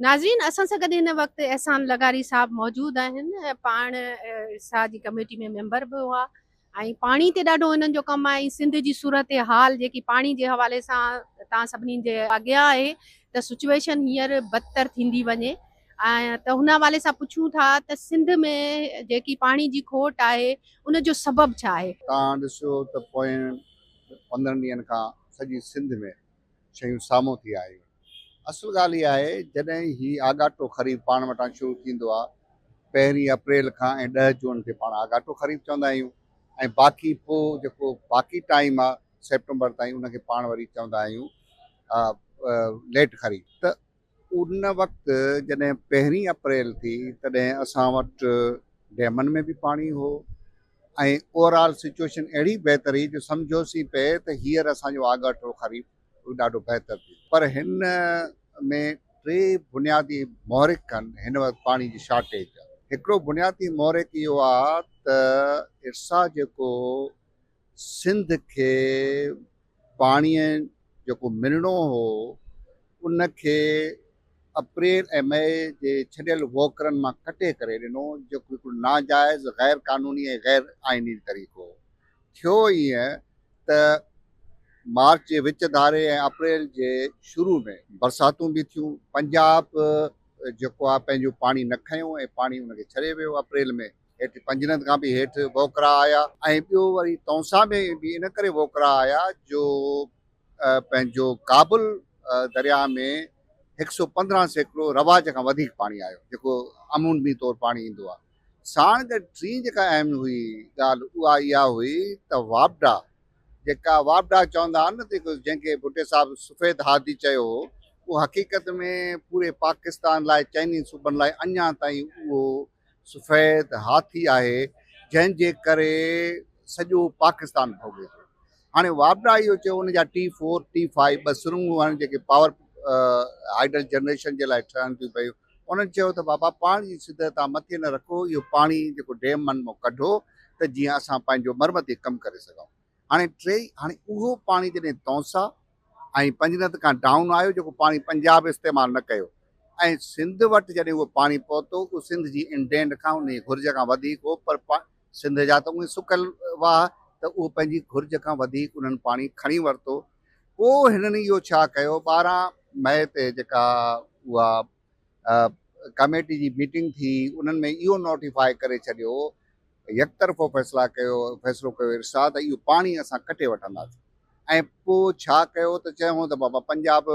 ناظرين اسان سان گڏ هن وقت احسان لغاري صاحب موجود آهن پاڻ ارسا جي ڪميٽي ۾ ميمبر به هئا ۽ پاڻي تي ڏاڍو هنن جو ڪم آهي ۽ سنڌ جي صورتحال جيڪي پاڻي جي حوالي سان توهان سڀني جي اڳيان آهي ته سچويشن هينئر بدتر ٿيندي وڃي ۽ ته هن حوالي سان پڇون ٿا ته سنڌ ۾ جيڪي پاڻي جي کوٽ آهي ان جو سبب ڇا آهي؟ توهان ڏسو ته پوئين 15 ڏينهن کان سڄي سنڌ ۾ شيون سامهون ٿي آيون. اصل ڳالهه اها آهي جڏهن هي آڳاٽو خريف پاڻ وٽان شروع ٿيندو آهي پهرين اپريل کان ۽ 10 جون کي پاڻ آڳاٽو خريف چوندا آهيون ۽ باقي پوء جيڪو باقي ٽائيم آهي سيپٽمبر تائين ان کي پاڻ وري چوندا آهيون ليٽ خريف ته ان وقت جڏهن پهرين اپريل ٿي تڏهن اسان وٽ ڊيمن ۾ به پاڻي هو ۽ اوور آل سچوئيشن اهڙي بهتر هئي جو سمجهوسين پئي ته هينئر اسان جو آڳاٽو خريف ڏاڍو بهتر ٿيندو پر هن ۾ ٽي بنيادي محرڪ آهن هن وقت پاڻي جي شارٽيج جا. هڪڙو بنيادي محرڪ اهو آهي ته ارسا جيڪو سنڌ کي پاڻي جيڪو ملڻو هو ان کي اپريل ۽ مئي جي ڇڏيل ووڪرن مان ڪٽي ڪري ڏنو جيڪو هڪڙو ناجائز، غير قانوني ۽ غير آئيني طريقو هو. ٿيو ائين ته مارچ جي وچ ڌاري ۽ اپريل جي شروع ۾ برساتون به ٿيون، پنجاب جيڪو آهي پنهنجو پاڻي نه کنيو ۽ پاڻي ان کي ڇڏي ويو، اپريل ۾ هيٺ پنجند کان به هيٺ ووڪرا آيا ۽ ٻيو وري تونسا ۾ به ان ڪري ووڪرا آيا جو پنهنجو ڪابل درياء ۾ 115% رواج کان وڌيڪ پاڻي آيو جيڪو عمومي طور پاڻي ايندو آهي. ساڻ گڏ ٽين جيڪا اهم هئي ڳالهه اها اها هئي ته واپڊا جيڪا واپڊا چوندا آهن نه ته جنهن کي ڀٽي صاحب سفيد هادي چيو هو اهو حقيقت ۾ پوري پاڪستان لاء چئني صوبن لاء اڃا تائين اهو سفيد هاٿي آهي جنهن جي ڪري سڄو پاڪستان ڀوڳي ٿو. هاڻي واپڊا اهو چيو ان جا ٽي فور ٽي فائيو ٻه سرنگون آهن جيڪي پاور هائيڊل جنريشن جي لاء ٺهن ٿيون پيون انهن چيو ته بابا پاڻي جي سڌ تان مٿي نه رکو، اهو پاڻي جيڪو ڊيمن مان ڪڍو ته جيئن اسان پنهنجو مرمتي ڪم ڪري سگهون. هاڻي ٽي هاڻي اهو پاڻي جڏهن تونسا ۽ پنجند کان ڊائون آيو جيڪو پاڻي پنجاب استعمال نه ڪيو ۽ سنڌ وٽ جڏهن اهو پاڻي پهتو اهو سنڌ جي انڊينٽ کان انهي گهرج کان وڌيڪ هو پر سنڌ جا ته اهي سڪل واهه ته اهو پنهنجي گهرج کان وڌيڪ انهن پاڻي کڻي ورتو. پوء هنن اهو ڇا ڪيو 12 مئي تي جيڪا اها ڪميٽي جي ميٽنگ ٿي انهن ۾ اهو نوٽيفائي ڪري ڇڏيو يڪطرفو فيصلا ڪيو فيصلو ڪيو ارسا ته اهو پاڻي اسان ڪٽي وٺنداسين ۽ پوء ڇا ڪيو ته چيو ته بابا پنجاب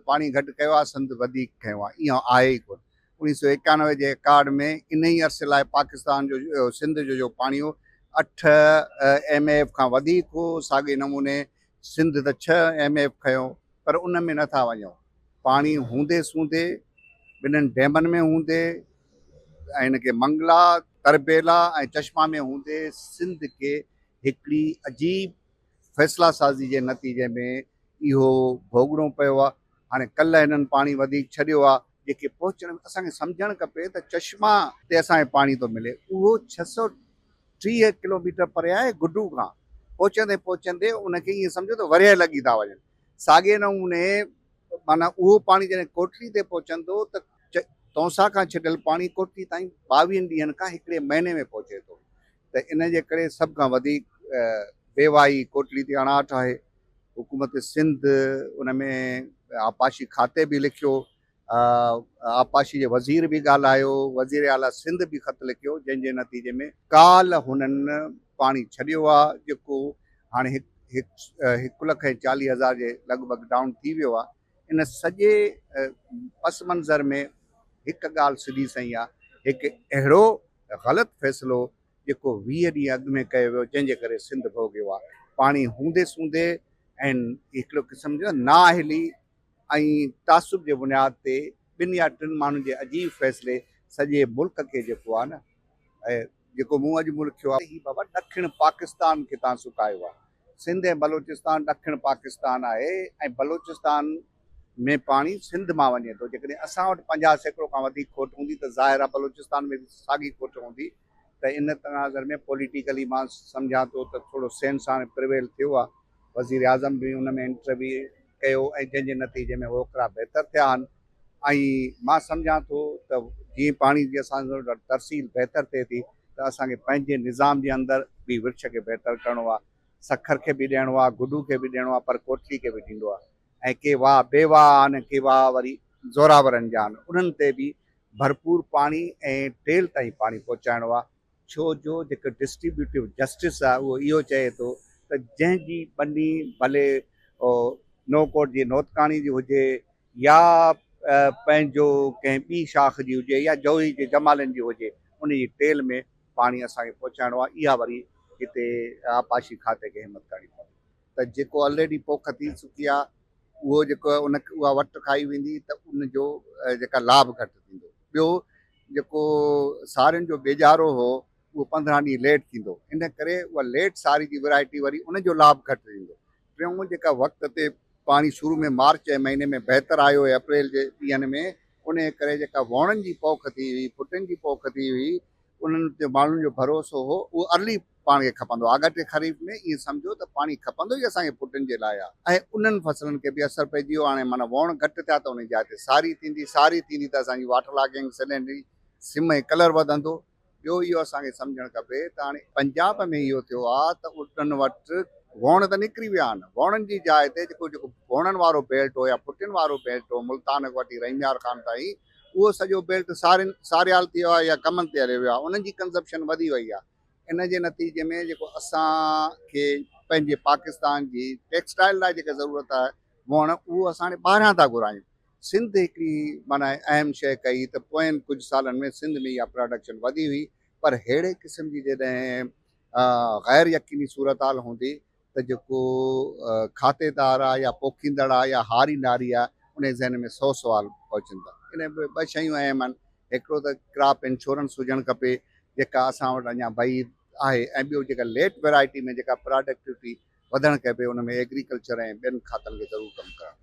پاڻي گهٽ ڪيو آهي سنڌ وڌيڪ کنيو آهي اهو آهي ئي ڪونه 1991 جي اڪارڊ ۾ انهي عرصي لاء پاڪستان جو سنڌ جو جو پاڻي هو 8 ايم ايف کان وڌيڪ هو ساڳئي نموني سنڌ ته 6 ايم ايف کنيو پر ان ۾ نٿا وڃو پاڻي هوندي سوندي ٻنهن ڊيمن ۾ هوندي ۽ ان کي منگلا تربيلا ۽ چشما ۾ هوندي سنڌ کي هڪڙي عجيب فيصلا سازي جي نتيجي ۾ اهو ڀوڳڻو پيو آهي. هاڻي ڪلهه هنن پاڻي وڌيڪ ڇڏيو آهي، جيڪي پهچڻ ۾ اسان کي سمجهڻ کپي ته چشما تي اسان کي پاڻي ٿو ملي اهو 630 ڪلوميٽر پري آهي گڊو کان پهچندي پهچندي ان کي ائين سمجهو ته ورهيه لڳي ٿا وڃن ساڳئي نموني معنيٰ اهو پاڻي جڏهن ڪوٽڙي تي پهچندو ته تونسا کان ڇڏيل پاڻي ڪوٽڙي تائين 22 ڏينهن کان هڪڙي مهيني ۾ پهچي ٿو ته ان جي ڪري سڀ کان وڌيڪ بيواهي ڪوٽڙي تي اڻاٺ آهي. حڪومت سنڌ ان ۾ آبپاشي کاتي به لکيو، آبپاشي جي وزير به ڳالهايو، وزير اعليٰ سنڌ به خط لکيو جنهن جي نتيجي ۾ ڪالهه هنن پاڻي ڇڏيو آهي جيڪو هاڻي 1,40,000 جي لڳ ڀڳ ڊائون ٿي ويو آهي. ان سڄي پس منظر ۾ هڪ ڳالهه سڌي سئين آهي هڪ اهڙو غلط فيصلو جيڪو 20 ڏينهن اڳ ۾ ڪيو ويو جنهن جي ڪري سنڌ ڀوڳيو آهي پاڻي هوندي سوندي ۽ هڪڙو قسم جو نااهلي ۽ تعصب جي بنياد تي ٻن يا ٽن ماڻهن جي عجيب فيصلي سڄي ملڪ کي جيڪو آهي نه جيڪو مون اڄ ملکيو آهي هي بابا ڏکڻ پاڪستان کي تان سڪايو آهي سنڌ ۽ بلوچستان ڏکڻ پاڪستان آهي ۽ بلوچستان ۾ پاڻي سنڌ مان وڃي ٿو، جيڪڏهن اسان وٽ 50% کان وڌيڪ کوٽ هوندي ته ظاهر آهي بلوچستان ۾ به ساڳي کوٽ هوندي ته ان تناظر ۾ پوليٽيڪلي مان سمجهان ٿو ته ٿورو سينس هاڻي پريويل ٿيو آهي، وزيراعظم به ان ۾ انٽروي ڪيو ۽ جنهن جي نتيجي ۾ وهڪرا بهتر ٿيا آهن. ۽ مان سمجهان ٿو ته جيئن پاڻي جي اسان ترسيل بهتر ٿئي ٿي ته اسان کي پنهنجي نظام جي اندر به ورڇ کي بهتر ڪرڻو آهي، سکر کي به ڏيڻو آهي، گڊو کي به ڏيڻو آهي پر ڪوٽلي کي به ڏيندو آهي ۽ ڪي واهه بي واهه آهن ۽ ڪي واهه وري زوراورن جا آهن انهن تي به ڀرپور پاڻي ۽ ٽيل تائين پاڻي پهچائڻو آهي ڇو جو جيڪو ڊسٽريبيوٽو جسٽس آهي اهو اهو چئي ٿو ته جنهن جي ٻني ڀلي نئون ڪوٽ جي نوتڪاڻي جي هجي يا پنهنجو ڪنهن ٻي شاخ جي هجي يا جوهي جي جمالين جي هجي ان جي ٽيل ۾ پاڻي اسان کي پهچائڻو آهي اها وري هتي آبپاشي کاتي کي همت ڪرڻي پوندي ته جيڪو الريڊي پوک ٿي چڪي آهي اهو جيڪو ان اها وٽ کائي ويندي ته ان جو جيڪا لاڀ گهٽ ٿيندو ٻيو جيڪو سارين جو ٻيجارو هو اهو 15 ڏينهن ليٽ ٿيندو ان ڪري اها ليٽ ساري جي ورائٽي وري ان جو لاڀ گهٽ ٿيندو ٽيون جيڪا وقت تي پاڻي شروع ۾ مارچ جي مهيني ۾ بهتر آيو ۽ اپريل جي ڏينهن ۾ انهي ڪري جيڪا ووڻن جي پوک ٿي هئي، ڦٽين جي پوک ٿي هئي، انهن تي ماڻهن جو ڀروسو هو، اهو ارلي پاڻ کي کپندو. آڳاٽي خريف ۾ ائين سمجهو ته پاڻي کپندو ئي اسان کي ڦٽين جي لاء آهي ۽ انهن فصلن کي به اثر پئجي ويو. هاڻي معنيٰ ووڻ گهٽ ٿيا ته انهي جاء تي ساري ٿيندي، ساري ٿيندي ته اسان جي واٽر لاگنگ، سلينڊري، سم ۽ ڪلر وڌندو. ٻيو اهو اسان کي سمجهڻ کپي ته هاڻي پنجاب ۾ اهو ٿيو آهي ته انهن وٽ ووڻ ته نڪري ويا آهن، ووڻن جي جاء تي جيڪو جيڪو ووڻن وارو بيلٽ هو يا ڦٽين وارو بيلٽ هو ملتان کان وٺي رحيم يار خان تائين اهو سڄو بيلٽ سارين ساريال ٿي ويو آهي يا ڪمن تي هليو ويو آهي انهن جي ڪنزپشن وڌي وئي آهي ان جي نتيجي ۾ جيڪو اسان کي پنهنجي پاڪستان جي ٽيڪسٽائل لاء جيڪا ضرورت آهي ووڻ اهو اسان هاڻي ٻاهران ٿا گهرايون سنڌ هڪڙي معنيٰ اهم شيء ڪئي ته پوين ڪجهه سالن ۾ سنڌ ۾ اها پراڊڪشن وڌي هئي پر ههڙي قسم جي جڏهن غير يقيني صورتحال هوندي ته جيڪو کاتيدار آهي يا پوکيندڙ آهي يا هاري ناري آهي ان جي ذهن ۾ سو سوال پهچن ٿا. ان ۾ ٻه شيون اهم آهن هڪڙو ته ڪراپ انشورنس هجڻ کپي جيڪا اسان وٽ اڃا بعيد آهي ۽ ٻيو جيڪا ليٽ ويرائٽي ۾ جيڪا پراڊڪٽوٽي وڌڻ کپي ان ۾ ايگريڪلچر ۽ ٻين کاتن کي ضرور ڪم ڪرڻ کپي.